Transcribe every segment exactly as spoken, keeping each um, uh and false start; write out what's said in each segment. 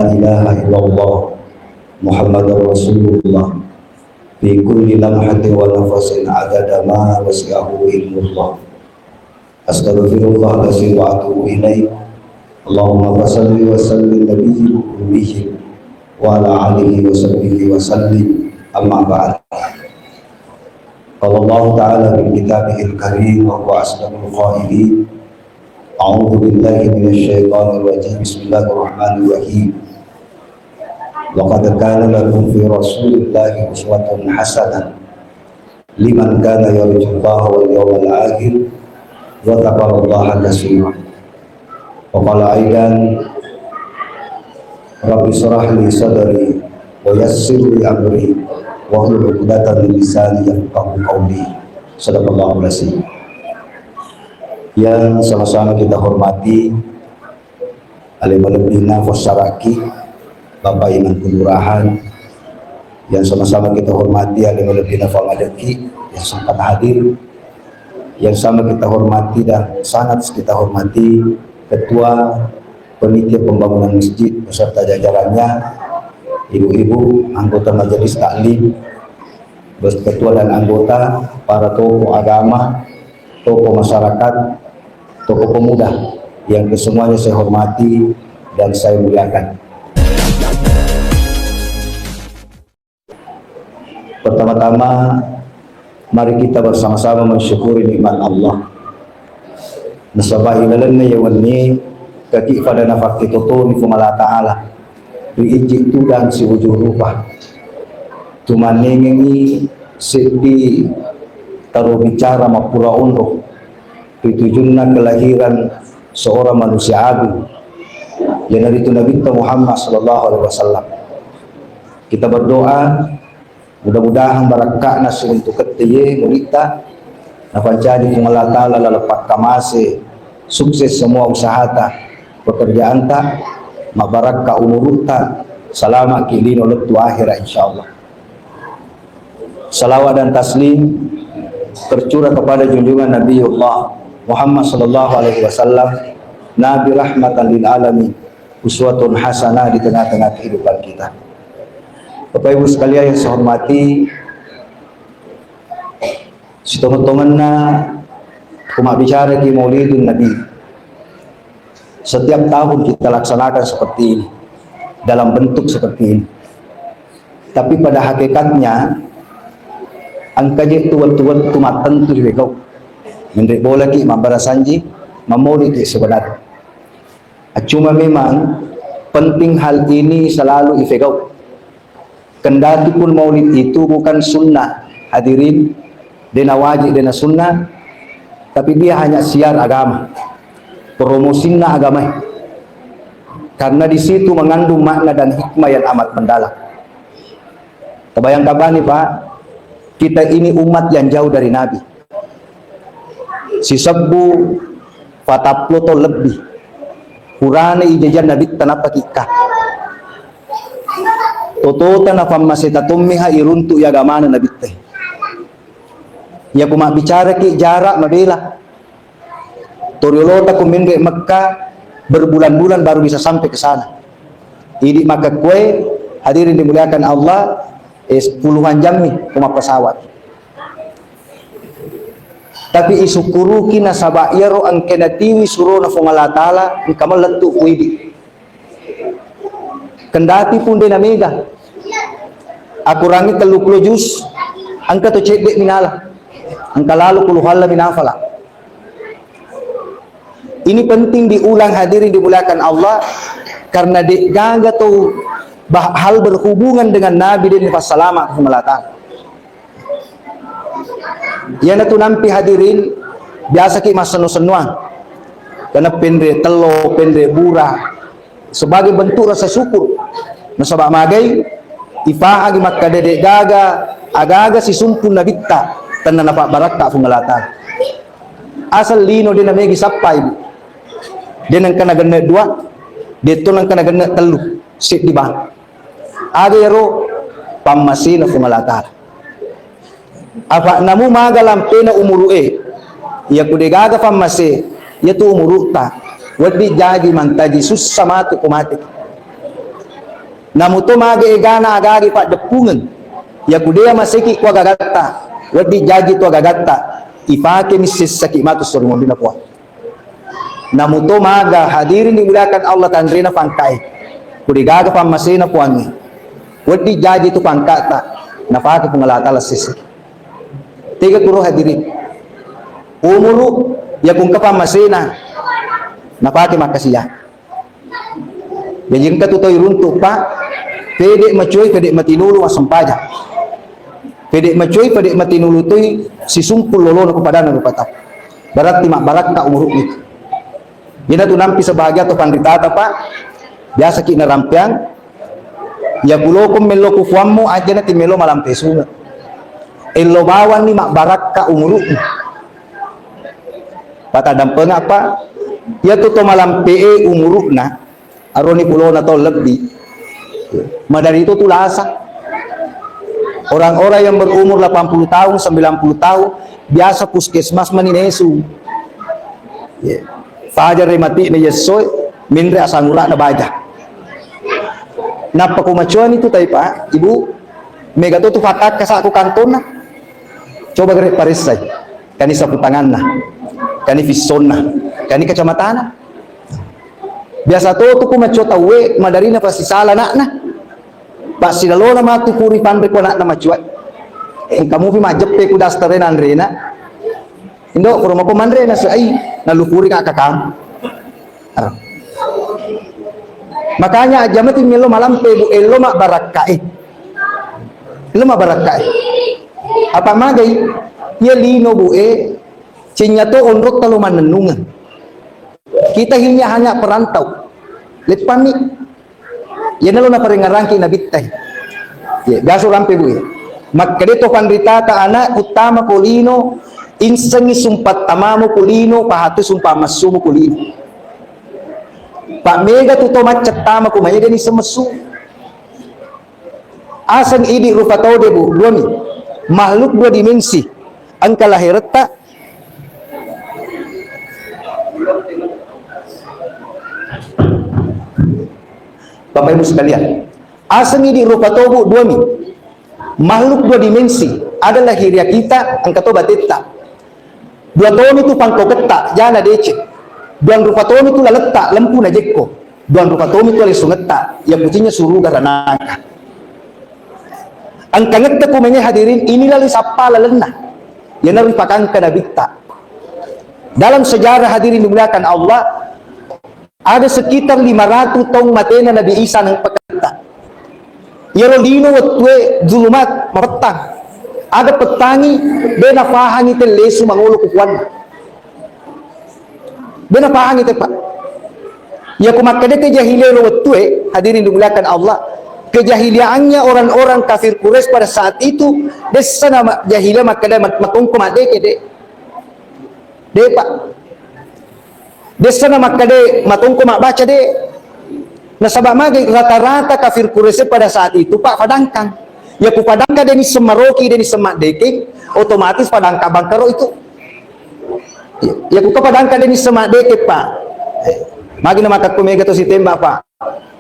إله إلا الله محمد رسول الله في كل لمحة ونفس عدد ما وسعه علم الله. أستغفر الله العظيم وأتوب إليه. اللهم فصل وسلم النبي الأمي وعلى آله وصحبه وسلم. أما بعد. قال الله تعالى في كتابه الكريم وهو أصدق القائلين: أعوذ بالله من الشيطان الرجيم. بسم الله الرحمن الرحيم. لقد كان لكم في رسول الله أسوة حسنة لمن كان يرجو الله واليوم الآخر وذكر الله كثيرا. وقال أيضا: رب اشرح لي صدري ويسر لي أمري واحلل عقدة من لساني يفقهوا قولي. صدق الله العظيم. Yang sama-sama kita hormati, ale malebbina fossaraki, Bapak Imam Kelurahan, yang sama-sama kita hormati, ale malebbina Pak Madeki yang sempat hadir, yang sama kita hormati dan sangat kita hormati Ketua Panitia Pembangunan Masjid beserta jajarannya, ibu-ibu anggota Majelis Taklim, beserta ketua dan anggota, para tokoh agama, tokoh masyarakat, tokoh pemuda yang kesemuanya saya hormati dan saya muliakan. Pertama-tama, mari kita bersama-sama mensyukuri nikmat Allah. Nasaba ilalenna iya wenni kaki pada nafakke totoni Puang Allah Ta'ala ri ijik tudang siujung rupa. Tumanengengi seddi taro bicara mappura onro ri tujunna kelahiran seorang manusia agung, iyanaritu Nabitta Muhammad sallallahu alaihi wasallam. Kita berdoa, mudah-mudahan barakka'na siruntukette ye mulitta napancaji Puang Allah Ta'ala laleng pakkamase, sukses semua usahata, pekerjaanta, mabbarakka umurutta, salama'ki lino lettu akhira, insyaallah. Salawat dan taslim tercurah kepada junjungan Nabiullah Muhammad sallallahu alaihi wasallam, Nabi rahmatan lil alamin, uswatun hasanah di tengah-tengah kehidupan kita. Bapak Ibu sekalian yang saya hormati, sitonget-tongenna ku mabbicaraki Maulidun Nabi. Setiap tahun kita laksanakan seperti ini, dalam bentuk seperti ini. Tapi pada hakikatnya, engka je tu wettu-wettu mattentu ri wegau. Menre bolaki mabbarasanji, mamoliki sebenarnya. Cuma memang penting hal ini selalu ifegau. Kendati pun maulid itu bukan sunnah, hadirin, dena wajib, dena sunnah, tapi dia hanya siar agama, promosinna agama. Karena di situ mengandung makna dan hikmah yang amat mendalam. Tabayangkan bani, Pak, kita ini umat yang jauh dari Nabi. Sisebbu patappulo taung lebbi. Purana ijajiang Nabitta nappa kikka. Totota nafammaseta tommiha iruntu i agamana Nabitta. Iya ku mabbicaraki jarak mabela. Toriolota ku menre Mekka berbulan-bulan baru bisa sampai ke sana. Idi makkekkue, hadirin dimuliakan Allah, eh, puluhan jammi ku mappesawat. Tapi isukkuruki nasaba iyaro engka natiwi surona Puang Allah Ta'ala, engka mellettu ku idi. Kendati pun de namega. Akurangi tellu pulo juz, engka to cedde minala. Engka lalo puluhalla minafala. Ini penting diulang, hadirin dimuliakan Allah, karena de gaga to bah-, hal berhubungan dengan Nabi de passalama Puang Allah Ta'ala. Iyanatu nampi hadirin, biasaki massenno-sennoang. Karena penre tello, penre bura, sebagai bentuk rasa syukur. Nasaba magai, ifahangi makkada de gaga, agaga sisumpu Nabitta, tenna napabbarakka Puang Allah Ta'ala. Asal lino de namegi sappai, Bu. De nengka nagenne dua, de to nengka nagenne tellu, seddi bang. Aga iyaro pammasena Puang Allah Ta'ala. Apa namu maga lampena umuru'e, iya ku de gaga pammase, iyatu umuru'ta, wedding jaji mantaji sussa matu ku mate. Namuto maga egana agagi paddeppungeng. Yaku dea maseki ku agagatta, wedding jaji tu agagatta, ifake missessaki matu sori monrina Puang. Namuto maga hadirin dimuliakan Allah tanrena pangkae. Ku degaga pammasena Puangnge. Wedding jaji tu pangkata, nafake Puang Allah Taala sessaki. Tega kuro hadirin. Umuru, ya kungka pammasena, nafake makkasiya. Jaji engka tu tau iruntu, Pak, pede macoi, pede matinulu massempajang. Pede macoi, pede matinulu toi sisumpul lolona ku padana rupa tau. Berarti mabbarakka umuru'na itu. Ina tu nampi sebahagia to panritata, Pak. Biasa ki narampeang, ya kuloko mello ku fuammu, aja na ti mello malampe sunge. Ello bawanni mabbarakka umuru'mu. Pataddampengappa, iyatu to malampe'e umuru'na, aroni pulona taung lebbi, madari itu tulasa. Orang-orang yang berumur delapan puluh tahun, sembilan puluh tahun, biasa puskesmas mani nesu. Ya. Fajar mati na yessoe, menre asangura'na baja. Nappa ko macuani tu tai, Pak, Ibu, mega to tu fatakka sa ku kantonna. Coba gere paressai. Kani sapu tanganna, kani fissonna, kani kacamatana. Biasa to tu ku maco tauwe, madarina pasti sala anakna. Pasti lalona matu kuri panre ko anakna macuai. Engka mupi majjeppe ku dastare nanrena. Indo, kuro mako manrena sai, nalukuri ka kakang. Ah. Makanya aja mati melo malampe, Bu, elo mabbarakkae. Elo mabbarakkae. Apa magai? Iya lino, Bu, e, cenya to onrok talo manennungan. Kita hanya, hanya perantau. Leppami. Iya nalo naparengngerangki nabitta. Ya, biasa rampe, Bu, ya. Makkeda to panritata anak, uttama ko lino, insengi sumpa tamamu ko lino, pahatu sumpa massumu ko lino. Pak mega tu to macca tama ko maega ni semessu. Aseng idi rupa tau de, Bu, duami. Makhluk dua dimensi. Engka laheretta. Bapak Ibu sekalian, aseng idi rupa tau, Bu, duami. Makhluk dua dimensi, ada lahiriah kita, engka to batetta. Dua toni tu pangkauketta, jana deceng. Dua rupa toni tu laletta, lempu na jekko. Dua rupa toni tu alesungetta, ya kucinna suruga ranaka. Engkangetta ku menge hadirin, inilah lisappa lalenna. Yana ripakangka nabitta. Dalam sejarah hadirin dimuliakan Allah, ada sekitar lima ratus taung matena Nabi Isa nang pekkatta. Iyaro lino wettue zulumat, mapettang. Aga pettangi, de nafahangi tellesu mangolo kukuanna. De napahangi te, Pak. Iya ku makkeda kejahiliah lo wettue, hadirin dimuliakan Allah, kejahiliaannya orang-orang kafir Quraisy pada saat itu, dessa na ma-, jahiliah makkeda mat-, matongko maddeke, de. De, Pak. Dessa na makkeda matongko mabbaca, de. Nasaba magai rata-rata kafir Quraisy pada saat itu, Pak, padangkang. Ya ku padangkang de nisseng maroki, de nisseng maddeke, otomatis padangkang bangkaro itu. Ya, ya ku kepadangka de nisseng maddeke, Pak. Eh, magi na matakko mega to sitembak, Pak.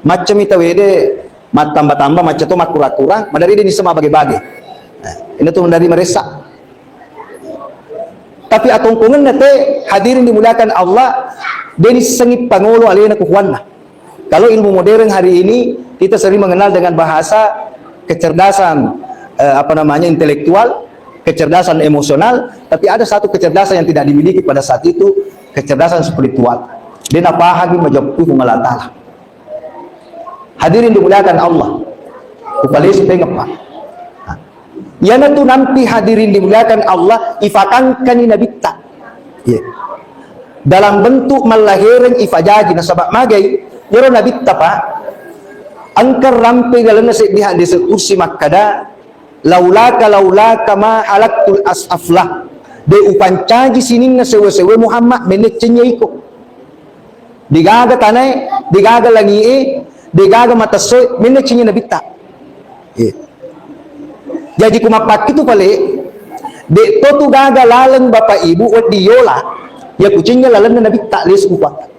Macca mi tawede mattamba-tamba, macca to makkura-kura, madari de nisseng mabbage-bage. Eh, ini tu madari maressa. Tapi atongkongenna te, hadirin dimuliakan Allah, de nissengi pangolo alena kukuanna. Kalau ilmu modern hari ini, kita sering mengenal dengan bahasa kecerdasan, eh, apa namanya, intelektual, kecerdasan emosional, tapi ada satu kecerdasan yang tidak dimiliki pada saat itu, kecerdasan spiritual. De napahangi majeppu Puang Allah Ta'ala. Hadirin dimuliakan Allah. Upalesi pengepa. Iyanatu nampi hadirin dimuliakan Allah, ifakangkani nabitta. Iya. Dalam bentuk mallahereng ifajaji, nasaba magai, iyaro nabitta, Pak, engka rampe lalenna seddi hadis kursi makkada, "Laulaka, laulaka ma halaktul as-, aflah." De upancaji sininna sewe-sewe Muhammad, meneccennya iko. Degaga tanae, degaga langi'e, degaga matessoe, meneccennya nabitta. Iya. Jaji ku mappakkitu pale, de to tu gaga laleng Bapak Ibu wedding yola, ya kucinna lalenna nabitta lesu kukuatta.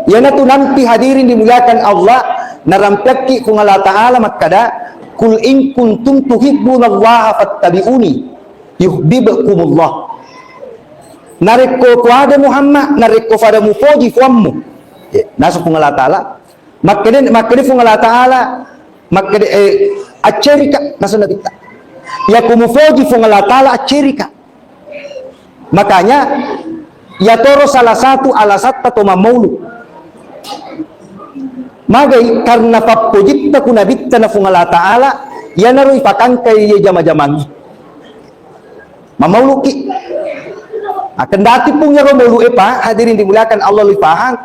Iyanatu nampi hadirin dimuliakan Allah, Narampeakki Puang Allah Ta'ala makkada, "Qul in kuntum tuhibbunallaha fattabi'uni yuhibbukumullah." Narekko kuada Muhammad, narekko fada mupoji fuammu. Eh, nasu Puang Allah Ta'ala, makkede, makkede Puang Allah Ta'ala, makkede, eh, accerika, nasu Nabitta. Iya ku mupoji Puang Allah Ta'ala, accerika. Makanya, yatoro salah satu alasatta to mammaulu. Magai karena pappojitta ku Nabitta na Puang Allah Ta'ala, yanaro ipakangkai ye jama-jamangi. Mammauluki. Akendati pun yaro maulu epa, hadirin dimuliakan Allah, lipahang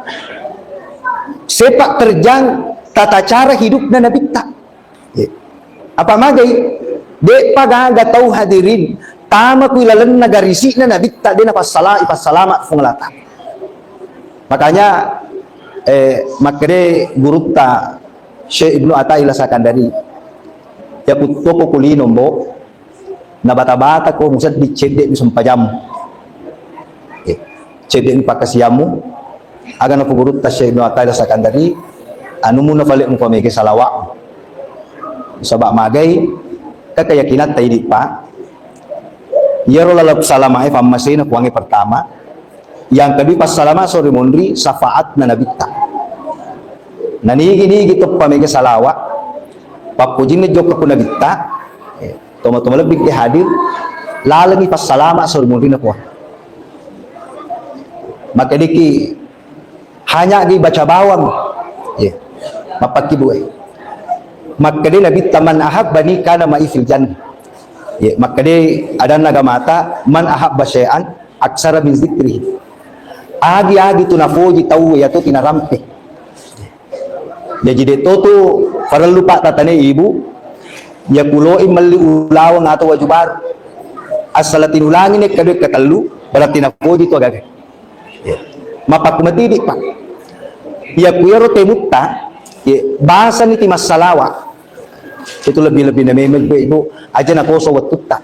sepak terjang tata cara hidupna Nabitta. Iya. Apa magai? De'pa gaga tau, hadirin, tama ku ilalenna garisi'na Nabitta, de' napassala-, ipassalama Puang Allah Ta'ala. Makanya, eh, makkede gurutta Syekh Ibnu Athaillah Sakandari, "Yakuttuko ku lino, Mbo, nabata-bata ko musedding cedde' mi sempajammu. Eh, cedde' mi pakkasiammu." Aga napogurutta Syekh Ibnu Athaillah Sakandari, "Anumu nafale mupamege salawa'mu. Saba' magai, ka keyakinatta idi', Pak. Iyaro laleng salamae fammasena Puangnge pertama, yang kedua passalama sori monri syafaatna Nabitta. Nanigi-nigi toppa mega salawa, pappojinna jokka ku Nabitta, eh, toma-toma lebbi ke hadir, lalengi passalama sori monrina Puang." Makkedeki, "Hanya gi baca bawang." Ye. Mappakkibue. Makkede Nabitta, "Man ahabbani kana ma'i fil jannah." Ye, makkede adanna agamata, "Man ahabba syai'an aksara min zikri." Agi-agi tu nafoji tau yatu tinarampe. Jaji de' to tu parellu pattatane ibu, ya kuloi melli ulaweng atau waju baru. Asal tinulangi ne kedua ketellu, berarti nafoji tu agaga. Ya. Mapakkumatidi, Pak. Ya kuyaro temutta, ya, bahasa ni ti massalawa. Itu lebih-lebih na memeng, Bu, Ibu, aja nakoso wettutta.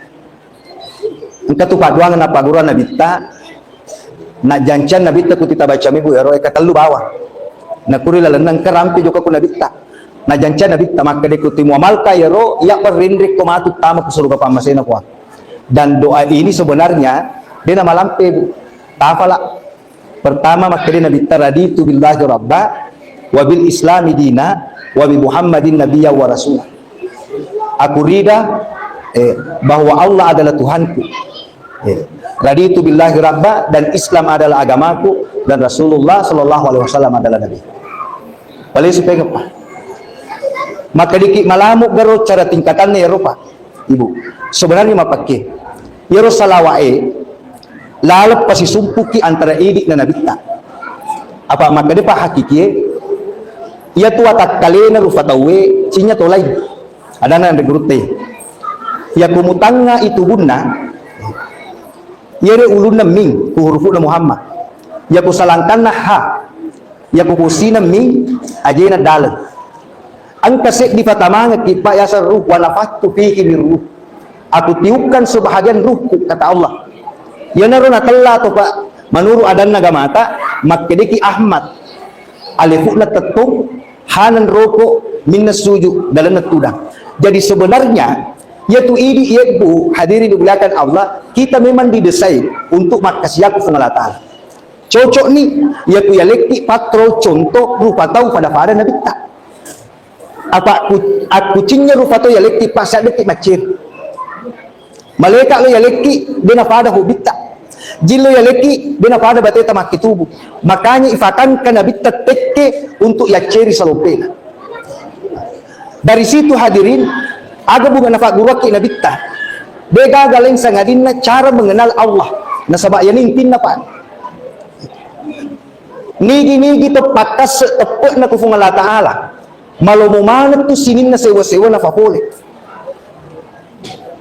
Engka tu padduangenna pagguruan Nabitta, najjanciang Nabitta ku tita baca mibu ero eka tellu bawang. Nakuri lalenna engka rampe jokka ku Nabitta. Najjanciang Nabitta makkeda ku timuamalka ero, iya berrinrikko matu tama ku suruga pammasena Puang. Dan doa ini sebenarnya de' namalampe, Bu. Tafala. Pertama, makkeda Nabitta, "Raditu billahi rabba, wa bil islami dina, wa bi Muhammadin nabiyya wa rasula." Aku rida, eh, bahwa Allah adalah Tuhanku. Eh, "Raditu billahi rabba," dan Islam adalah agamaku, dan Rasulullah sallallahu alaihi wasallam adalah Nabi. Paling supaya apa? Maka dikit malamu garo cara tingkatannya ya rupa. Ibu, sebenarnya mapakke. Iyaro salawae laleng pasisumpuki antara idi' na Nabitta. Apa makkedepa hakikie, iyatu watakkalena rufa tauwe, cinnya tolai. Adana anre gurutta. Iya kumutangnga itu bunna, iyare ulunna ming, ku hurufu'na Muhammad. Iya ku salangkanna ha, iya ku kusina ming, ajena daleng. Engka seddi fatamangekki, Pak, yaseng ruh, "Wa nafakhtu fihi min ruh." Aku tiupkan sebahagian ruhku, kata Allah. Iyanaro natella to, Pak, menurut adanna agamata, makkedeki Ahmad. Alefu'na tettong, hanan roko, minna suju, dalenna tudang. Jadi sebenarnya, yatu idi' yebbu, hadirin dimuliakan Allah, kita memang didesain untuk makkasiaku Puang Allah Ta'ala. Cocok ni, iya ku yalekki patro contoh rupa tau pada-pada Nabitta. Apa ku, akkucinnya rupa tau yalekki, pasadekki maccir. Maleka lo yalekki, de' napada hobitta. Jin lo yalekki, de' napada bateta makkitubu. Makanya ifakangka Nabitta tekke untuk yacceri salompena. Dari situ hadirin, aga bunga nafagguruakki Nabitta. De' gaga lain sangadinna cara mengenal Allah. Nasaba' yani intinna, Pak. Nigi-nigi to pakkasse' teppe'na ku Puang Allah Ta'ala, malomo maneng tu sininna sewa-sewa nafapole.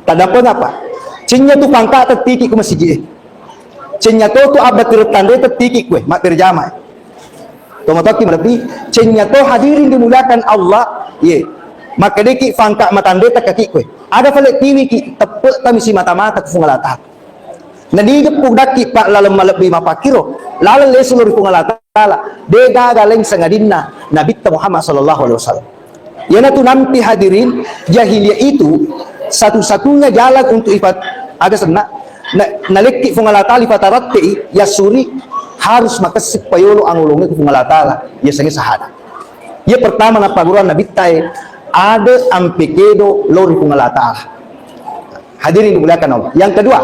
Tadampengapa? Cennya tu pangka tettiki ku masigi e. Cennya to tu abbatireng tanre tettiki kue, mabberjama. Tomatoakki malebbi, cennya to hadirin dimuliakan Allah, ye. Makkedeki pangka matanre tekkaki kue. Ada fale tiwiki, teppe'ta misi mata-mata ku Puang Allah Ta'ala. Naniga pudakki, Pak, laleng malebbi mapakkiro, laleng lesu lo ri Puang Allah Ta'ala. Ta'ala. De gaga laing sangadinna Nabitta Muhammad sallallahu alaihi wasallam. Iyanatu nampi hadirin, jahiliyah itu satu-satunya jalan untuk ipat-, aga senna, na-, nalekki Puang Allah Ta'ala ipatarattei, yasuri harus makessing payolo angolongi Puang Allah Ta'ala, yasengnge sahada. Iya pertama nappagurang Nabitta e, ada ampe kedo lao ri Puang Allah Ta'ala. Hadirin dimuliakan Allah. Yang kedua,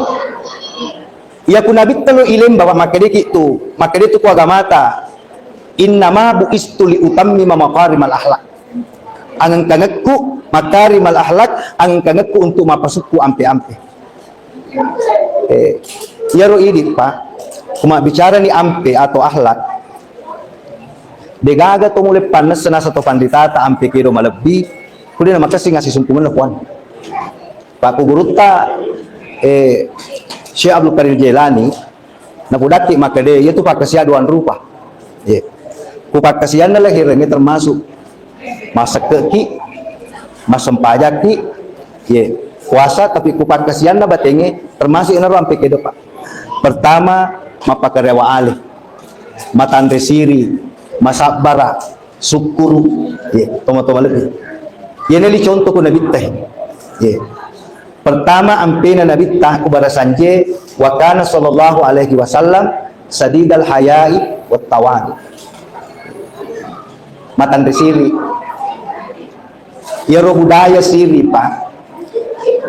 iya ku Nabitta lo ilemba, Pak, makkedeki tu, makkede tu ku agamata, "Innama bu'istu li utammima makarimal akhlak." Angengkangekku makarimal akhlak, angengkangekku untuk mapasukku ampe-ampe. Eh, iyaro idi, Pak, ku mabbicarani ampe atau akhlak, degaga to mulle pannessa nasa to panritata ampe kedo malebbi, ku de namakessing asisumpungenna puang. Pakkugurutta, eh, Syekh Abdul Qadir Jailani, napudakki makkede, iyatu pakkasiang duang rupa. Ye. Ku pakkasianna lahirengnge termasuk massekkeki, massempajakki, ye, puasa, tapi ku pakkasianna batenge termasuk enaro ampe kedo, Pak. Pertama, mappakarewa ale, matanre siri, masabbara, sukkuru, ye, toma-toma lebbi. Iyana li contoh ku Nabitta. Ye. Pertama, ampena Nabitta ku barasanje, wa kana sallallahu alaihi wasallam sadidal hayai wat tawadu. Matanre siri. Iyaro budaya siri, Pak,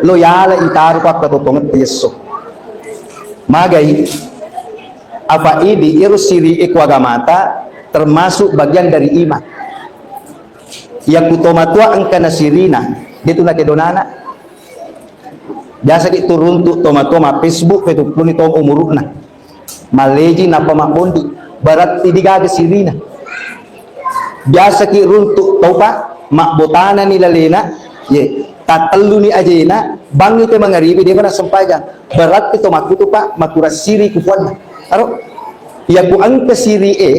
lo yala itaro pakkatotongetta yesso. Magai, apa idi iyaro siri e ku agamata termasuk bagian dari iman. Iya ku tomatua engka nasirina, de tu nakedonana. Biasaki tu runtu tomatua ma Facebook, fetukkuni to umuru'na. Malleji nappa mabbondi, berarti digaga sirina. Biasaki runtu taupa, mabbotanani lalena, ye, tattelluni ajena, bangngi te mangaribi, depa nassempajang. Berarti to makkutu, Pak, makurang siri ku puanna. Aro, iya ku engka siri e,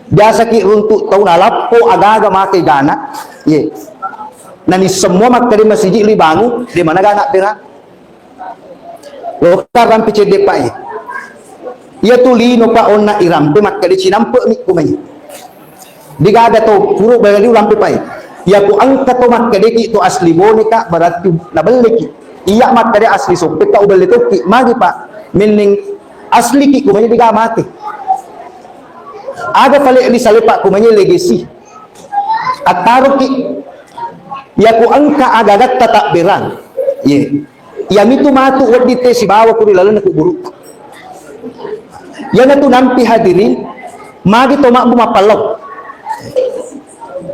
biasaki runtu tau nalappo agaga make gana, ye. Nani semua makkede masiji libangu, de mana gana berang. Loka rampe cedde, Pak, e. Iya tu lino, Pak, onna irampe makkede cinampe mi kumai. Digaga to, puro bali urampe, Pak, e. Iya ku engka to makkedeki to asli Bone ka, berarti nabelleki. Iya makkede asli Soppe ka, ubelle tokki. Magi, Pak, menneng asliki kumai diga mate. Aga pale ri sale, Pak, kumai legesi. Attaroki. Iya ku engka agagatta tabberang. Ye. Iyamitu matu wedding te sibawa ku ri lalenna kuburu'ta. Iyanatu nampi hadirin, magi to mabbu mappallau.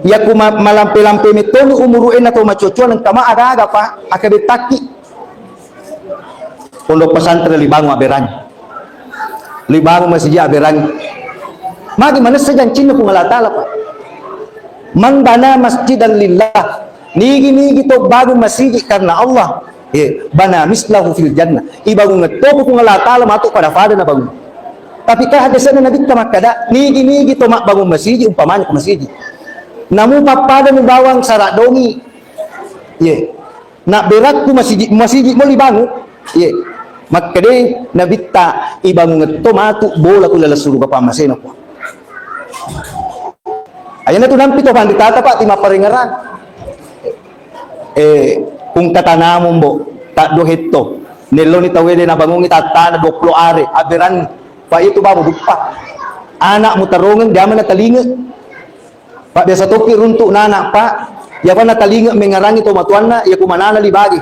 Iya ku ma-, malampe-lampe metoni umuru e na to macocoa nengka ma aga-aga, Pak, akabettakki. Pondok pesantren libangu aberangi. Libangu masiji aberangi. Magi manessa jancinna Puang Allah Ta'ala, Pak. Man bana masjidan lillah. Nigi-nigi to bangun masiji karena Allah. Eh, bana mislahu fil jannah. Ibangun ngetto Puang Allah Ta'ala matu pada-pada na bangun. Tapi kan hadisnya Nabi ta makkada, nigi-nigi to mak bangun masiji, umpamanya ke masiji. Namu pappada mu bawang sarak dongi. Ye. Nabberakku masiji, masiji mo libangu. Ye. Makkede Nabitta, ibangungetto matu bola ku laleng suruga pammasena ko. Ayana tu nampi to panditata, Pak, timapparengerang. Eh, pungkatanamumbo, taddo hetto. Nelloni tawede nabangungi tattana dua puluh are, abberangi. Pak, itu baru duppa. Anak mutarongeng, diamana talinge. Pak, biasa toki runtuk nana, Pak. Iyapa natalinge mengarangi to matuanna, iya kumanana libagi.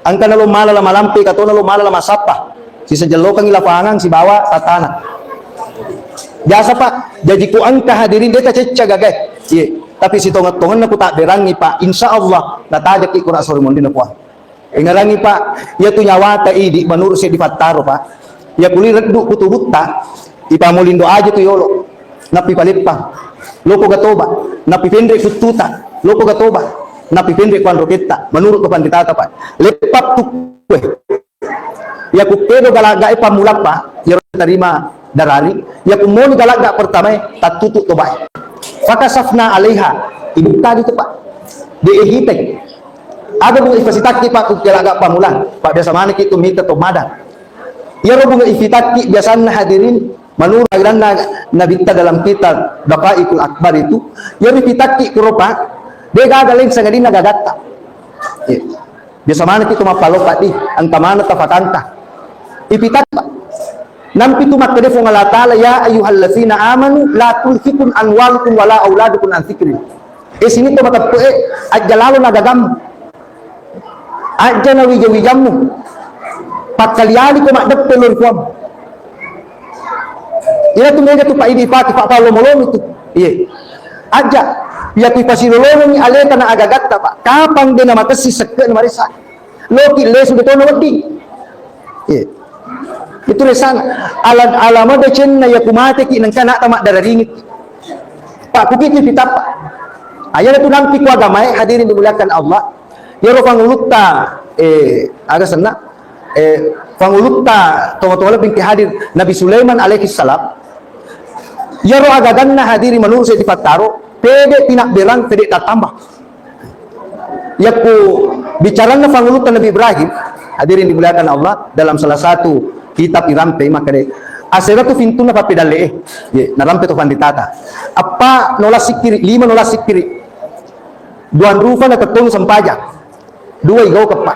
Engka nalo mala la malampe, katona lo mala la masappa. Sisejjellokangi lapangang sibawa tatana. Biasa, Pak, jaji ku engka hadirin deta cecca gagai. Iye, tapi sitongeng-tongenna ku tabberangi, Pak. Insya Allah, natajaki kura sore mondina, Puang. Engarangi, Pak, iyatu nyawata idi menurut seddi fattaro, Pak. Iya kuli reddu ku tubutta, ipamolindo aja tu yolo, nappi paleppang. Loko gatoba, nappi penre kuttuta, loko gatoba, nappi penre kuanroketta, menurut to panditata, Pak. Leppang tu kue. Iya ku kedo galagga e pammula, Pak, iyaro tarima darari, iya ku moni galagga pertama e, tattutu toba e. Fakasafna alaiha, ibukka ditu, Pak. De ihitai. Aga bunga ifasitakki, Pak, ku galagga pammula. Pak, biasa maneki tu mita to mada. Iyaro bunga ifitakki biasanna hadirin Menurut aliranna Nabitta dalam kitab Daqaiqul Akbar itu, iyaro ipitakki kuro, Pak, de gaga laing sangadinna gagatta. Iya. Biasa maneng ki to mappalopa di, engka maneng tafakangka. Ipitakki, Pak. Nampi tu makkeda Puang Allah Ta'ala, "Ya ayyuhallazina amanu la tulhikum amwalukum wala auladukum an dzikri." Eh, sini to mateppe'e, ajja lalo na gagammu. Ajja na wija-wijammu. Pakkali-aliko maddeppe lao ri Puang. Iyatu mega tu, Pak, idi ipake, Pak, pallomo-lomo tu. Iye. Ajja, iya tu ipasilolongengi aleta na agagatta, Pak. Kapang de na matessi sekke'na maressa. Loki lesu de tona wedding. Iye. Itu resana. Ala, ala mada cenna iya ku mateki nengka anakta maddara ringit. Pak, kukitu pitappa. Ayana tu nampi ku agamae, hadirin dimuliakan Allah. Iyaro pangulutta, eh, aga senna? Eh, pangulutta, tonga-tonga lebbi engka hadir, Nabi Sulaiman alaihi salam. Iyaro agaganna, hadirin, menurut saya dipattaro, pede pinabberang, pede tattamba. Yakku bicaranna pangulutta Nabi Ibrahim, hadirin dimuliakan Allah, dalam salah satu kitab irampe makkeda, asera tu pintunna pappedalle e. Ye, narampe to panditata. Appa nola sikkiri, lima nola sikkiri. Duang rufa na tettong sempajang. Dua igau keppa.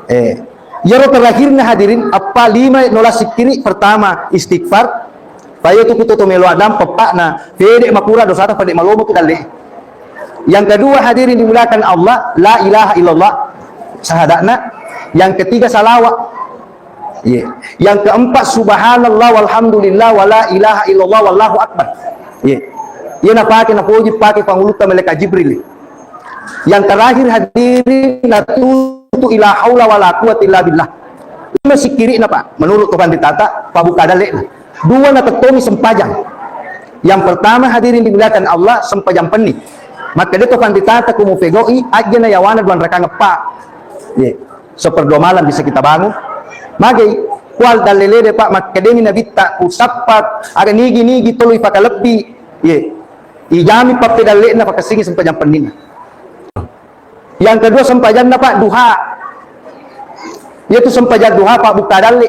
Eh, iyaro terakhirna, hadirin, appa lima nola sikkiri, pertama istighfar, paya tu kutoto melo adam, peppa'na, pede makura dosata, pede malomo tu dalle. Yang kedua, hadirin dimuliakan Allah, la ilaha illallah, sahadakna. Yang ketiga, salawat. Iya. Yang keempat, subhanallah walhamdulillah wala ilaha illallah wallahu akbar. Iya. Iya napake, napoji pake pangulutta malaikat Jibril. Yang terakhir, hadirin, natutu ila haula wala quwwata illa billah. Lima sikkiri'na, Pak, menurut to panditata, pabbuka dalle'na. Dua natettongi sempajang. Yang pertama, hadirin dimuliakan Allah, sempajang penni. Makkeda to panditata, ku mupegau'i, ajjana yawana duang rakang eppa. Ye. Seperdua malam bisa kita bangun. Magai, kual dallelede, Pak, makkedani Nabitta, ku sappa aga nigi-nigi tolo ipakalebbi. Ye. Ijami pappedalle'na, pakessingi sempajang pennina. Yang kedua, sempajanna, Pak, duha. Yaitu sempajang duha, Pak, bukka dalle.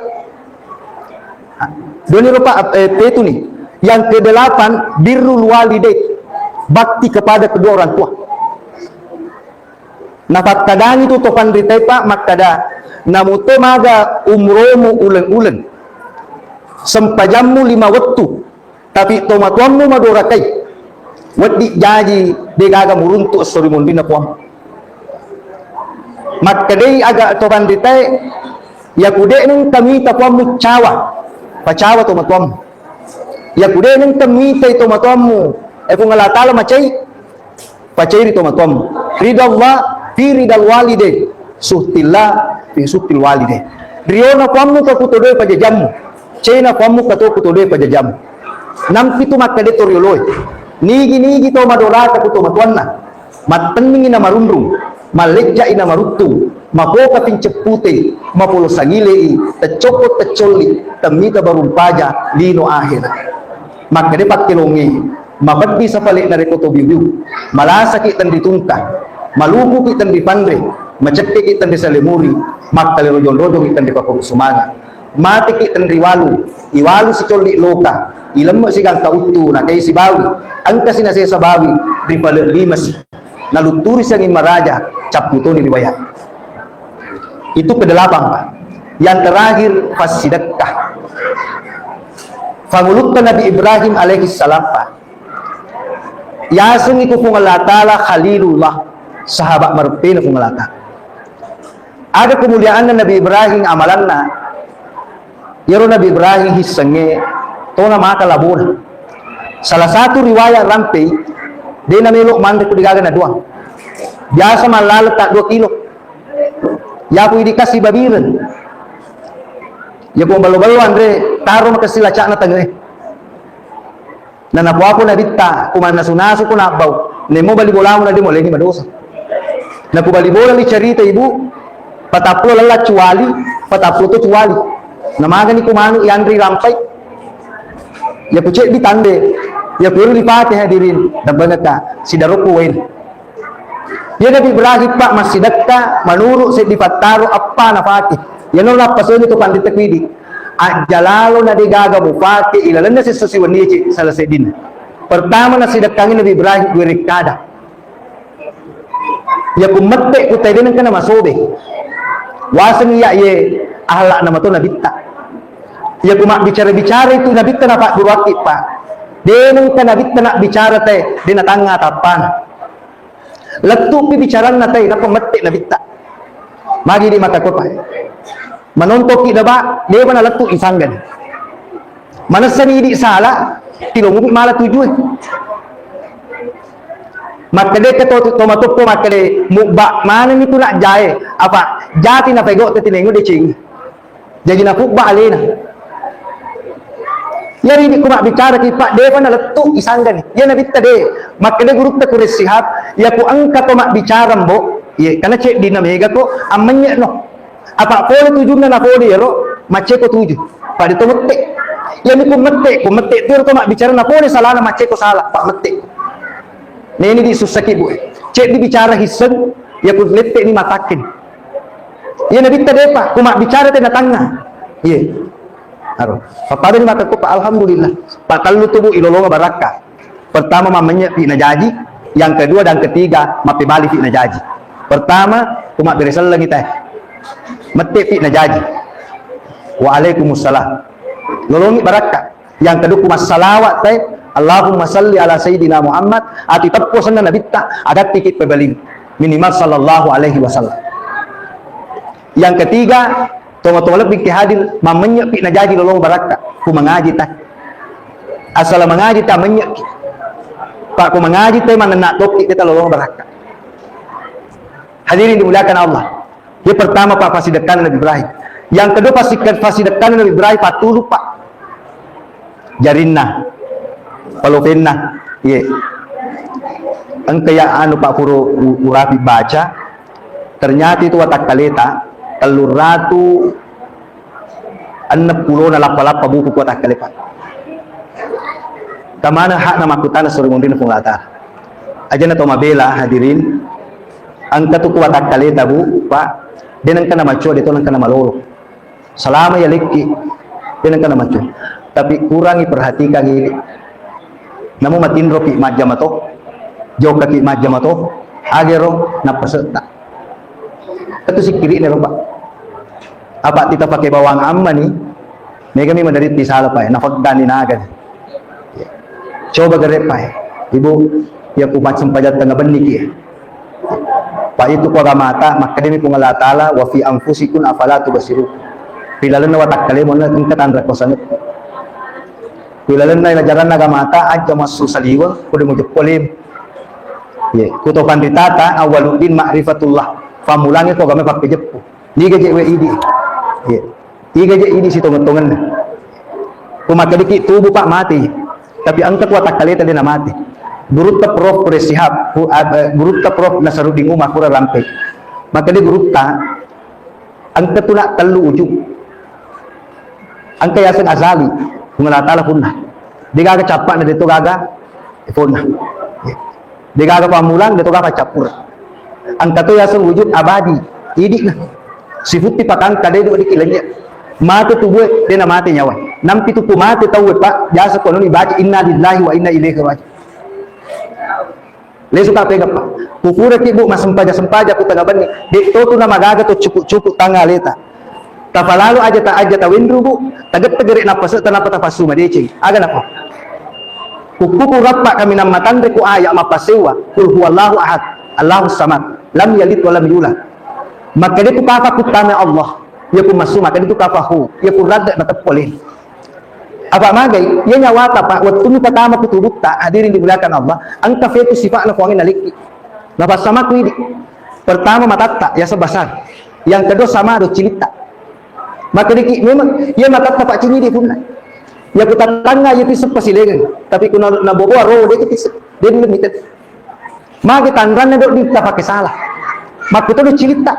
Doni ro, Pak, eh, petu nih. Yang kedelapan, birrul walidain, bakti kepada kedua orang tua. Napakkadangi tu to panritae, Pak, makkada, namuto maga umromu uleng-uleng, sempajammu lima wettu, tapi tomatoammu madorakai, wedding jaji, degaga muruntu esso ri munrinna Puang. Makkedai aga to panritae, yaku de nengka mita Puammu cawa, pacawa tomatoammu. Yaku de nengka mitai tomatoammu, eh, Puang Allah Taala macai, pacai ri tomatoammu. Ridallah fi ridal walide, suhtillah fi suhtil walide. Riona Puammu ka kutodoe pajajammu, caina Puammu ka to kutodoe pajajammu. Nampi tu makkeda to rioloe, nigi-nigi to madoraka ku tomatoanna, mattenningi na marunrung, mallejja'i na maruttung, mapoka pinceng pute, mapolo sangilei, teccokko teccolli, temmita barumpaja lino ahera. Makkeda pakkelongnge, mapeddi sapale narekko to biu-biu, malasaki tenri tungka, malupuki tenri panre, macekkeki tenri salemuri, makkalero jong-rojongi tenri pakuru sumanga. Mateki tenri walu, iwalu sicolli loka, ilemme sigangka uttu, nakai sibawi, engkasi nasesa bawi, ripale limasi. Nalutturi sianging maraja, cappu toni riwaya. Itu kedelapan, Pak. Yang terakhir, passidekka. Pangulutta Nabi Ibrahim alaihi salam, Pak. Yasengngi ku Puang Allah Taala Khalilullah, sahabat mareppena Puang Allah Taala. Aga kemuliaanna Nabi Ibrahim, amalanna, iyaro Nabi Ibrahim hissengnge tona maka labona. Salah satu riwayat rampei, de namelo manre ku degaga naduang. Biasa mallaleng ta dua kilo. Yaku idi kasi babireng. Yaku ballo-ballo anre, taro makessi lacakna tengee. Na napoapo Nabitta, ku mannasu-nasu ko nabbau, nemmo bali bolamu na de molengi madosa. Na ku bali bola ni carita ibu, patappulo lella cuali, patappulo to cuali. Na magani ko manu yanri rampai. Yaku ceddi tande, yaku ero ripate hadirin, dabbangetta, sidarokko wain. Iya Nabi Ibrahim, Pak, massidekka menurut seddi pattaro eppa napake. Iyano lappasenni to panrita kuidi. Ajjalalo na degaga mupake ilalenna sessa siwenni ci sala seddinna. Pertama nasidekkangi Nabi Ibrahim, werekkada. Iya ku mette ku tede nengka namasobe. Waseng iya ye ahlak namato nabitta. Iya ku mabbicara-bicara itu nabitta napagguru akki, Pak. De nengka nabitta nabbicara te, de natangnga tappana. Lettu'pi bicaranna tai, nappa mette nabitta. Magi di mata kota. Manontokki daba, depa nalettu isanggani. Manessani idi sala, tilongupi mala tujue. Makkede ke to, to matoppo makkede, mubba manenni tu nak jae, apa jati na pego te tinengo deceng. Jaji napubba alena. Iyari idi ku mabbicara ki, Pak, depa nalettu isanggani. Iya nabitta de. Makkeda gurutta Quraish Shihab, iya ku engka to mabbicara mbo, iye, karena ceddinna mega ko ammenye no. Apa pole tujunna na pole ero, macceko tuju. Pada to mette. Iya ni ku mette, ku mette tu to mabbicara na pole salana macceko sala, Pak, mette. Neni di sussaki bu. Ceddi bicara hisseng, iya ku lette ni matakken. Iya nabitta depa, ku mabbicara te natangnga. Iye. Aro. Pappada ni maka kupa, alhamdulillah. Patellu tu bu ilolonga barakka. Pertama mammenye pi najaji, yang kedua dan ketiga mappebali pi najaji. Pertama, ku mabbere sellengi te. Mette pi najaji. Waalaikumussalam. Lolongi barakka. Yang kedua, ku massalawat te, Allahumma salli ala Sayyidina Muhammad, ati teppo senna nabitta, agattiki pebaling. Minimal sallallahu alaihi wasallam. Yang ketiga, tonga-tonga lebbi ki hadir, mammenye pi najaji lolong barakka, ku mangaji ta. Asal mangaji ta menye ki. Pak ku mangaji te manenna tokki kita lolong barakka. Hadirin dimuliakan Allah. Yang pertama, Pak, pasidekkan Nabi Ibrahim. Yang kedua, pasidekkan, pasidekkan Nabi Ibrahim, patulu, Pak. Jarinna, palopenna, iye. Engka ya anu, Pak, puro u-, urapi baca. Ternyata itu watakkaleta, telluratu enneng pulona lappa-lappa buku ku watakkale, Pak. Kamana hakna makkutana sori monrina Puang Allah Ta'ala. Ajana to mabela, hadirin. Engka tu ku watakkaleta, Bu, Pak. De nengka namacua, de to nengka namalolo. Selama ya lekki, de nengka namacua. Tapi kurangi perhatikan ini. Namu matinro pi majjama to, jokka ki majjama to, agero napasetta. Itu sikkiri ne, Pak. Apa tita pakai bawang amma ni, mega mi menderita salah, Pak. Nafagdani naga ni. Coba gare, Pak. Ibu, ya ku massempajang tengnga benni ki. Pak, itu ku agamata, makkedami Puang Allah Ta'ala, "Wa fi anfusikum afala tubsirun." Ri lalenna watakkalemu engka tanra ko sangeti. Ri lalenna ajaranna agamata, aja massu saliweng, kudu mujeppo lem. Ye, ku to panritata, awaluddin ma'rifatullah. Pammulangi ko agama pakkejeppu. Niga je we idi. Ye. Iga je idi sitongeng-tongenna. Ku makkediki tubu, Pak, mati. Tapi engka ku watakkaleta de namati. Gurutta Prof Quraish Shihab, ku, eh, gurutta Prof Nasaruddin Umar pura rampe. Makkede gurutta, engka tu nak tellu ujung. Engka yaseng azali, Puang Allah Ta'ala punna. De gaga cappana, de to gaga ponna. De gaga pammulang, de to gaga paccappur. Engka to yaseng wujud abadi, idi'na. Sifutti pakangka de dua diki lenye. Mate tubue, de namate nyawa. Nampi tu ku mate tauwe, Pak, biasa ko noni baca inna lillahi wa inna ilaihi raji'un. Lesu ka pega, Pak. Kupura ki, Bu, masempaja-sempaja ku tengnga benni. De to tu namagaga to cuku-cuku tangnga aleta. Tapalalu aja ta, aja ta wenru, Bu. Taget-tegere napase tanapa tapassu madeceng. Aga napa? Kukkuku rappa kaminang matanre ku aya mappasewa, "Qul huwallahu ahad, Allahus samad, lam yalid wa lam yulad." Makkede tu kapa kuttama Allah, ya ku massu, makkede tu kapa hu, ya ku radde na teppole. Apa magai, ya nyawata, Pak, wettunni patama ku tubutta, hadirin dimuliakan Allah, engka fetu sifa'na Puangnge nalekki. Napassamaku idi. Pertama matatta, yaseng basar. Yang kedua sama do cilitta. Makkediki, memang, iya matatta paccingi di punna. Ya ku tattangnga, ya pisseng pasilengeng. Tapi ku na, naboboa ro, de ku pisseng. De dulu mite. Magi tanranna do di tapake salah. Makkuto do cilitta.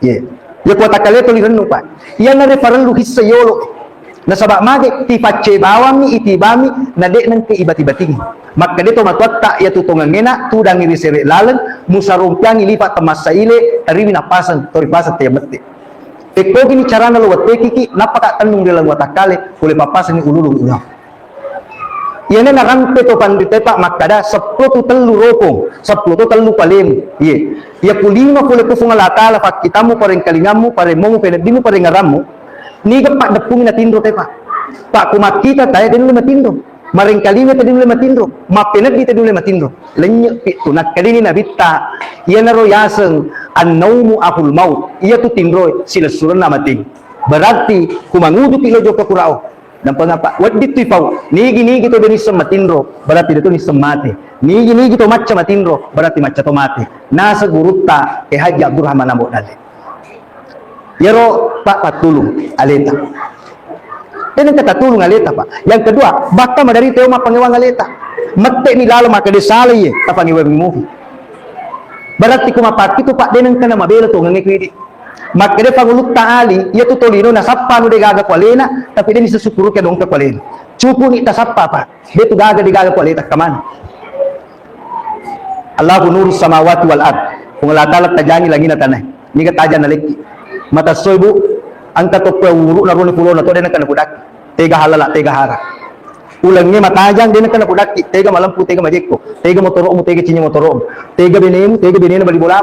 Ye. Ya ku watakkale tuli rennu, Pak. Iyana re parellu hissa yolo. Nasaba mage tipaccebawammi, itibami, na de nengke ibati-bating. Makkede to matuatta, iya tu tongengngena tudangi ri sere laleng, musarompeangi lipa temassa ile, tariwi napaseng, tori paseng te mette. Pekkogini carana lo wettuekiki, nappaka tennung ri laleng watakkale, pole pappasenni ululung ulang. Iyana narampe to panritae, Pak, makkada, seppulo tu tellu rokong, seppulo tu tellu palemu. Iye. Iya ku lima pole ku Fuang Allah Ta'ala, pakkitammu, parengkalingammu, paremmomu, peneddimu, parengarammu, niga paddeppungi natinro te, Pak. Pak, ku makkita tae, de nulle matinro. Marengkalinga te de nulle matinro. Mappeneddi te de nulle matinro. Lennye pi tu, nakkedini Nabitta, iyanaro yaseng annaumu akhul maut. Iya tu tinroe, silessurenna mate. Berarti, ku mangujupi lo jokka kurao. Nampengapa? Wedding tu ipau. Nigi-nigi to de nisseng matinro, berarti de to nisseng mate. Nigi-nigi to macca matinro, berarti macca to mate. Naseng gurutta, Kiai Haji Abdurrahman Ambo Dalle. Iyaro, Pak, pattulung aleta. Teneng ka tatulung aleta, Pak. Yang kedua, bakka madari teo mappangewang aleta. Mette ni lalo makkeda sala iye, tapangewang mufi. Berarti ku mapakki tu, Pak, deneng kana mabela to ngenge ku idi. Makkeda Pangulutta Ali, iya tu tolino nasappa anu de gaga ku alena, tapi de nisukkuruki anu engka ku alena. Cukup ni tasappa, Pak. De tu gaga de gaga ku aleta kamana. Allahu nuru samawati wal ard. Puang Allah Ta'ala tajangi langina tanah. Niga tajang nalekki. Mata soe, Bu, engka tokko wuru na roni pulona to de nengka nakudakki. Tega halala, tega hara. Ulengnge matajang de nengka nakudakki. Tega malempu, tega majekko. Tega motoromu, tega cinye motoromu. Tega benemu, tega benena bali bola.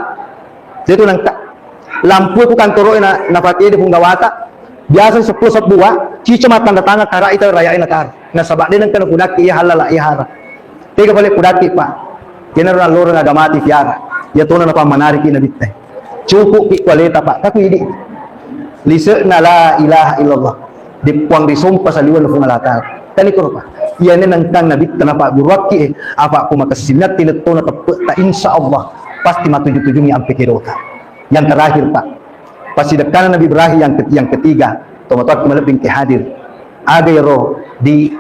De tu nengka. Lampu ku kantoro na, napake de punggawata. Biasa seppulo sebbu wa, cica mattanda tangan kara ita raya ina tar. Nasaba de nengka nakudakki iya halala iya hara. Tega pale kudakki, Pak. Kenaro nalloreng agamati piara. Iya tona napammanariki nabitte. Cukup ki kualeta, Pak. Kaku idi. Lise'na la ilaha illallah. Dippuang risompa saliweng Puang Allah Ta'ala. Kan ikoro, Pak. Iyane nengkang nabitta napagguruakki, eh. Apa ku makessingatti lettona teppe'ta, insya Allah pasti matuju-tujungi ampe kedota. Yang terakhir, Pak. Passidekkana Nabi Ibrahim yang ke-, yang ketiga, tomatoakki malebbi engke hadir. Aga ero di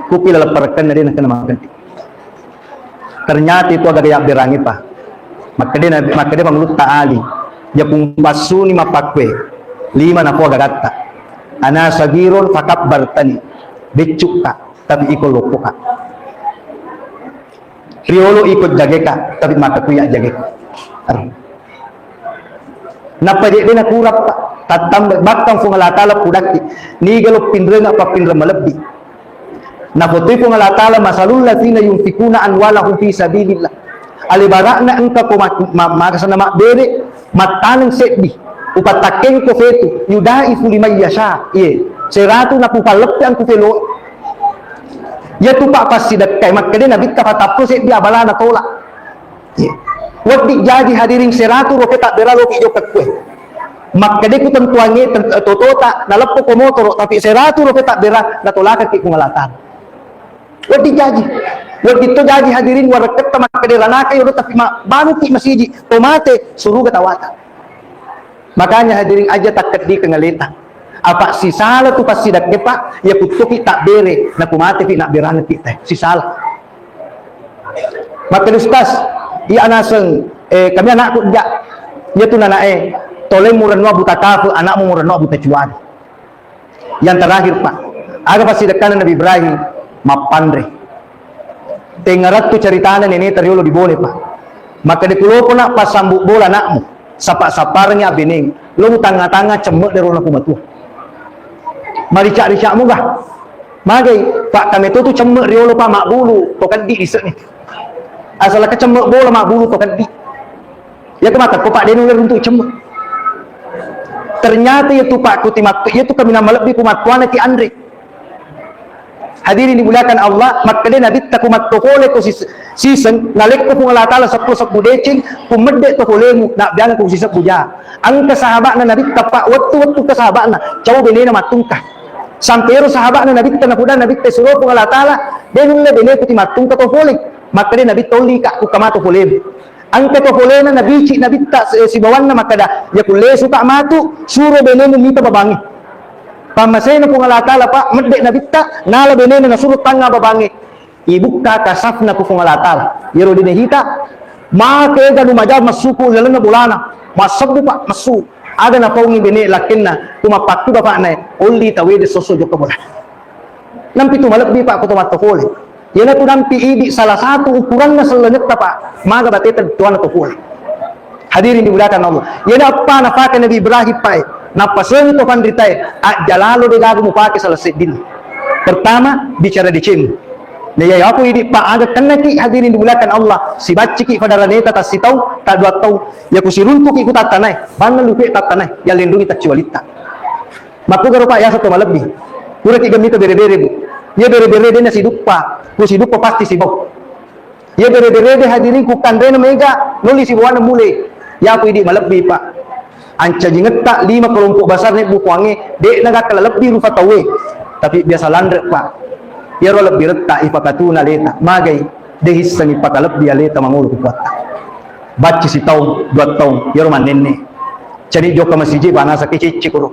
kupi laleng parekkenna de nengka namakeddi. Ternyata itu aga yabberangi, Pak. Makkeda Nabi, makkeda Pangulutta Ali, iya ku bassuni mappakkue, lima napoa gagatta. Ana sagirun fakabbartani, beccukka, tapi iko loppoka. Riolo iko jageka, tapi makkakui jageka. Nappa jedde nakurappa, tattamba bakkang Puang Allah Ta'ala pudakki, niga lo pinrenga pappinreng malebbi. Napotoi Puang Allah Ta'ala, masalul ladzina yunfikuna amwalahum fi sabilillah. Alebara'na engka ko ma-, ma-, makasana mabbere, mattaneng seddi, upattakkeng ko fetu, yudaifu liman yasha, iye, seratu napupalleppe angku felo. Iyatu pa passidekkai, makkeda Nabitta patappu seddi abalana tola. Iya. Wedding jaji hadirin seratu roke tabbera loki jokka kue. Makkedeku tentuangnge ten-, totota naleppo ko motoro, tapi seratu roke tabbera natolakaki Puang Allah Ta'ala. Wedding jaji. Wedding to jaji hadirin warekketta makkede ranaka yolo, tapi ma-, banuki masiji, to mate suruga tawata. Makanya hadirin aja takkeddi kengaleta. Apa sisala tu passidakke, Pak, ya kuttuki tabbere, naku matepi nabberangki te. Sisala. Makkeda Ustaz, iya naseng, eh, kami anakku ja, iya tu nanae, toleng murenua buta kafe, anakmu murenua buta cuan. Yang terakhir, Pak, aga passidekkana Nabi Ibrahim? Mappanre. Tengarattu caritana neneta riolo di Bone, Pak. Makkeda kuloko nak passambu bola anakmu, sapa-saparengi abbeneng, lo tangnga-tangnga cemme dero naku matua. Marica-rica muga. Magai, Pak, kame tu tu cemme riolo, Pak, mabbulu to keddi dise'ni. Asal kacemme bola mabbulu to keddi. Iya ke mata ko Pak de nulle runtu cemme. Ternyata iya tu Pak kuti mattu, iya tu kaminang malebbi ku mattuana ki anre. Hadirin dimuliakan Allah, makkeda Nabitta ku matto pole ko sis-, siseng, nalekko Puang Allah Ta'ala seppulo sebbu deceng, ku medde to polemu, nabbiang ku sisebbu ja. Engka sahabatna Nabitta Pak, wettu-wettu ke sahabatna, cau benena mattungka. Sampai ero sahabatna Nabitta napuda Nabitta suro Puang Allah Ta'ala, de nulle bene kuti mattungka to pole. Makkeda Nabitta, olli ka ku kamato polemu. Engka to polena nabici Nabitta, eh, sibawanna makkeda, ya kullesu ka matu, suro benemu mita babangi. Pammasena Puang Allah Ta'ala, Pak, medde Nabitta, nala benena nasuro tangnga babangi. Ibukka kasafna ku Puang Allah Ta'ala. Yero dine hita, make ganu maja massuku lalenna bolana. Massebbu, Pak, massu. Aga napaungi bene lakkenna, ku mappakku bapakna, olli tawede sosso jokka bola. Nampitu malebbi, Pak, ko to matto pole. Iyanatu nampi idi salah satu ukuranna sellengetta, Pak. Maga bateta tuanna to pole. Hadirin dimuliakan Allah. Iyana eppa nafaka Nabi Ibrahim, Pak, e. Nappasengi to panritae, ajjalalo de gaga mupake salah sedding. Pertama, bicara deceng. Na iya yaku idi pa aga kennaki hadirin dimuliakan Allah, sibacciki fadaraneta tassitau, tadua tau. Yaku siruntuki ku tattanae, banna lupe tattanae, yalendungi tacciwalitta. Makkugaro pa yasa to malebbi. Puraki gemmita bere-bere bu. Iya bere-bere de nasiduppa, ku siduppa pasti sibau. Iya bere-bere de hadirin ku kanrena mega, noli sibawana mule. Yaku idi malebbi pa. Ancajingetta lima kelompok besar ne bukuange, de nagakka lebbi rufa tauwe. Tapi biasa lanre pa. Iyaro lebbi retta ipakatuna aleta. Magai, de hissengi pakalebbi aleta mangolo ku kuatta. Bacci sitaung, dua taung, iyaro mannenne. Cani jokka masiji panasa ke cicci kuro.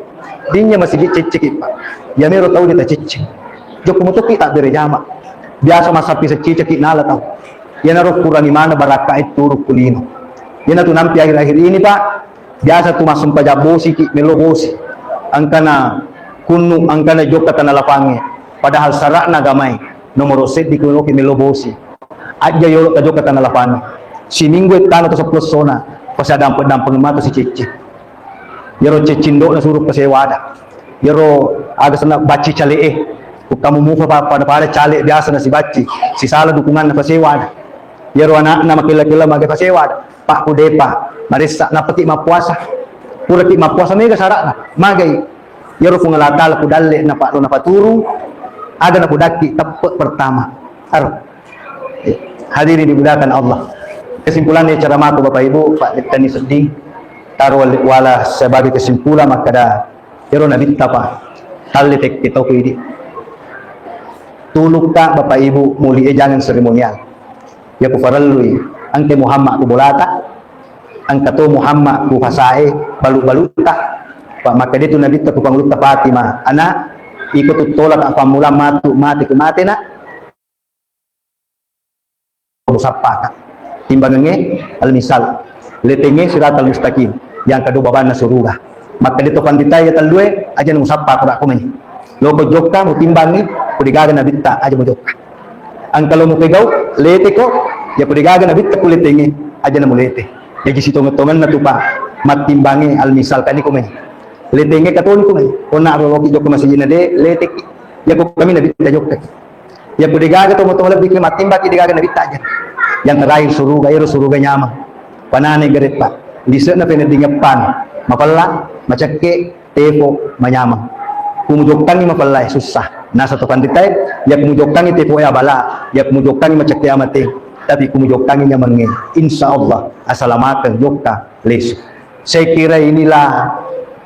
Dinya masiji cicci ki pa. Yamero tau de tacicci. Jokka mutoki tak bere jama. Biasa masappi secicaki nala tau. Iyanaro kurangi mana barakka e turu ku lino. Iyanatu nampi akhir-akhir ini, Pak, biasa tu massempajang bosiki, mello bosi. Engkana kunnu, engkana jokka tana lapangnge. Padahal sara'na agamai nomoro seddi kunoki mello bosi. Ajja yolo ka jokka tana lapangnge. Siminggu ettana to seppulo essona, pasa dampeng-dampeng mata si cecce. Iyaro ceccindo'na suro pasewa ada. Iyaro aga senna bacci cale'e. Ku kamu mufa pa-, pada-pada cale biasa nasibacci. Sisala dukunganna pasewa ada. Iyaro ana'na makella-kella mage pasewa ada. Pak, ku depa maressa, napaki mappuasa. Puraki mappuasa mega sara'na. Magai. Iyaro Puang Allah Ta'ala ku dalle napa-, napaturung. Aga napudakki teppe pertama. Aro. Hadirin dimuliakan Allah. Kesimpulannya ceramahku Bapak Ibu, Pak Dettani seddi, taro wala sebagai kesimpulan makkada, ero nabitta pa, talle tekke tau idi. Tulukka Bapak Ibu muli e jangan seremonial. Ya ku farellui, engke Muhammad ku bolata, engka to Muhammad ku fasae balu-balutta. Pak makkada tu nabitta ku pangulutta Fatimah, anak, iko tuttola ka pammulang matu mati ku matena, musappaka. Timbangengnge al-misal, letengnge siratal mustaqim, yang kedua babanna suruga. Makkeda to panritae ya tellue, aja musappa kura kumai. Loko jokka mutimbangi, ku degaga nabitta aja mujokka. Engka lo mupegau, leteko, ya ku degaga nabitta ku letengnge, aja namulete. Jaji sitongeng-tongenna tu pa mattimbangi al-misal kani kumai. Letengnge katoni kumai. Konna aro loki jokka masijinna de, leteki. Ya ku kami nabitta jokkaki. Ya ku degaga to motong lebbi ki mattimbaki degaga nabitta aja. Yang terakhir suruga, ero suruga nyameng. Panane gereppa. Lise'na peneddingeppan. Mapella, macekke, tepo, manyameng. Kumujokkangi mapella e sussa. Nasa to panritae, ya kumujokkangi tepo e abala, ya kumujokkangi macekke amate. Tapi kumujokkangi nyamengnge. Insya Allah, asalamakeng jokka lesu. Saya kira inilah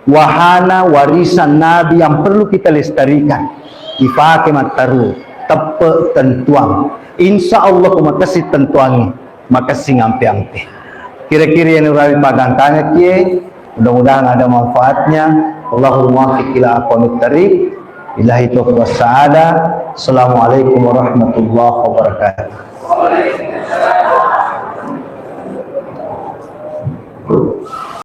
wahana warisan Nabi yang perlu kita lestarikan. Ifake mattaru, teppe tentuang. Insya Allah ku makessing tentuangnge, makessing ampe-ampe. Kira-kira yang nurawi pagangkangakie, mudah-mudahan ada manfaatnya. Allahul muwaffiq ila aqwamit thariq. Billahi taufiq was sa'adah. Assalamualaikum warahmatullahi wabarakatuh.